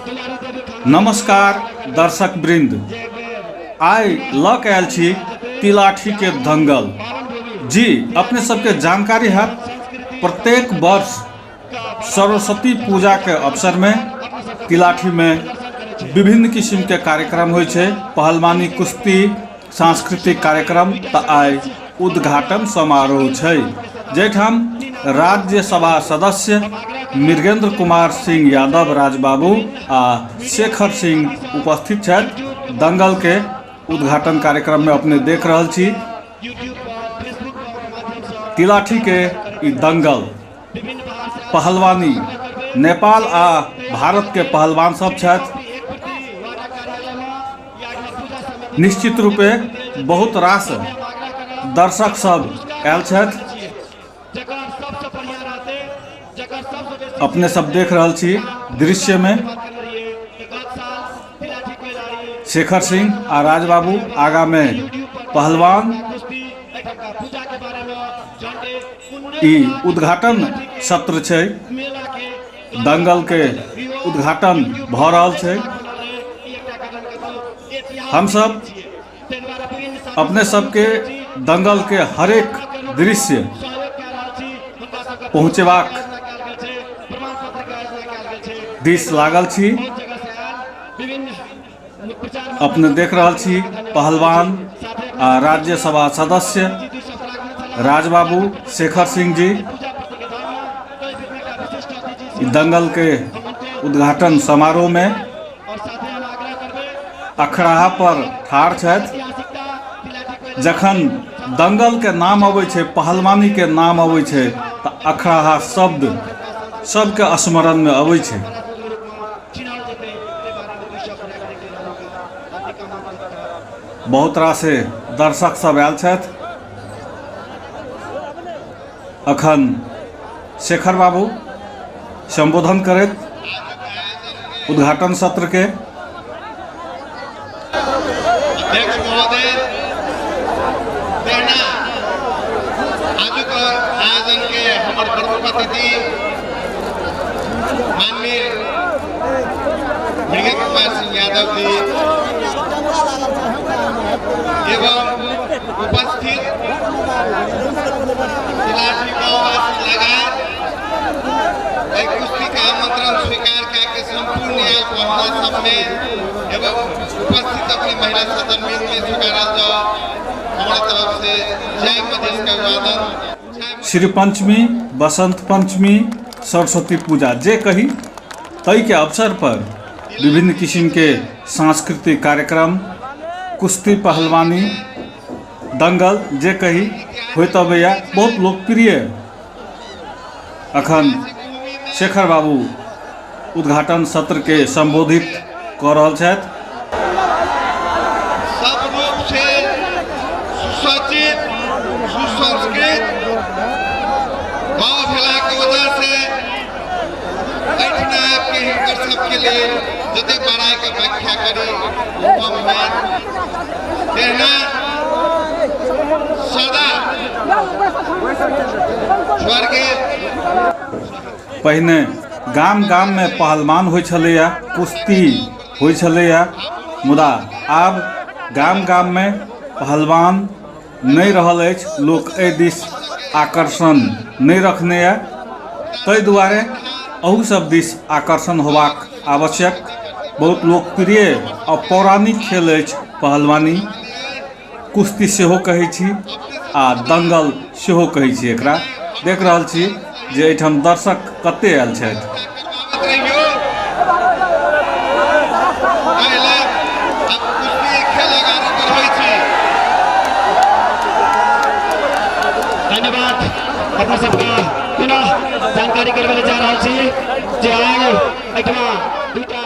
नमस्कार दर्शक वृंद, आइ लऽ के आयल छी तिलाठी के दंगल। जी अपने सबके जानकारी है, प्रत्येक वर्ष सरस्वती पूजा के अवसर में तिलाठी में विभिन्न किस्म के कार्यक्रम होइ छै, पहलवानी, कुश्ती, सांस्कृतिक कार्यक्रम। तऽ आइ उद्घाटन समारोह छै, जाहिठाम राज्यसभा सदस्य मृगेंद्र कुमार सिंह यादव राजबाबू आ शेखर सिंह उपस्थित छथि। दंगल के उद्घाटन कार्यक्रम में अपने देख रहल छी तिलाठी के ई दंगल पहलवानी। नेपाल आ भारत के पहलवान सब छथि। निश्चित रूपे बहुत रास दर्शक सब आयल छथि। अपने सब देख रहल छी दृश्य में शेखर सिंह आ राजबाबू, आगा में पहलवान। ई उद्घाटन सत्र छै, दंगल के उद्घाटन भऽ रहल छै। हमसब अपने सबके दंगल के हरेक दृश्य पहुँचेबाक दिस लागल छी। अपने देख रहल छी पहलवान आ राज्यसभा सदस्य राजबाबू शेखर सिंह जी दंगल के उद्घाटन समारोह में अखड़ाहा पर ठाढ़ छथि। जखन दंगल के नाम अबै छै, पहलवानी के नाम अबै छै, तऽ अखड़ाहा शब्द सबके स्मरण में अबै छै। बहुत रास दर्शक सब आयल छथि। अखन शेखर बाबू संबोधन करैत उद्घाटन सत्र के। अध्यक्ष महोदय, तहिना आजुक आयोजन के हमर प्रमुख अतिथि माननीय मृगेश कुमार सिंह यादव जी एवं उपस्थित तिलाठी गाँववासी लगायत एहि कुश्ती के आमंत्रण स्वीकार कए के संपूर्ण आयल पहुना सबमे एवं उपस्थित अपने महिला सदन में स्वीकारल जाओ। हमारा तरफ से जय मधेश का अभिवादन। श्री पंचमी, बसंत पंचमी, सरस्वती पूजा जे कही, ताहि के अवसर पर विभिन्न किस्म के सांस्कृतिक कार्यक्रम, कुश्ती, पहलवानी, दंगल जे कही होइत अबैया, बहुत लोकप्रिय। अखन शेखर बाबू उद्घाटन सत्र के संबोधित कऽ रहल छथि। सब रूप से सुसज्जित, सुसंस्कृत गाँव भेला के वजह से एहिठिना आबिके हिनकर सबके लेल जते बड़ाई के व्याख्या करी ओ कम होयत। तहिना सदा स्वर्गीय पहिने गाम गाम में पहलवान होइ छलैया, कुश्ती होइ छलैया, मुदा आब गाम गाम में पहलवान नहि रहल अछि। लोक एहि दिस आकर्षण नहि रखने यऽ, ताहि दुआरे अहू सब दिस आकर्षण होबाक आवश्यक। बहुत लोकप्रिय आ पौराणिक खेल अछि पहलवानी, कुश्ती सेहो कहै छी आ दंगल सेहो कहै छी एकरा। देख रहल छी जे एहिठाम दर्शक कते आयल छथि। रहियो पहिले अब कुश्ती खेल अगाडि बढ़ै छी। धन्यवाद। अपना सबके पुनः जानकारी करबै जा रहल छी जे आइ एहिठमा दूटा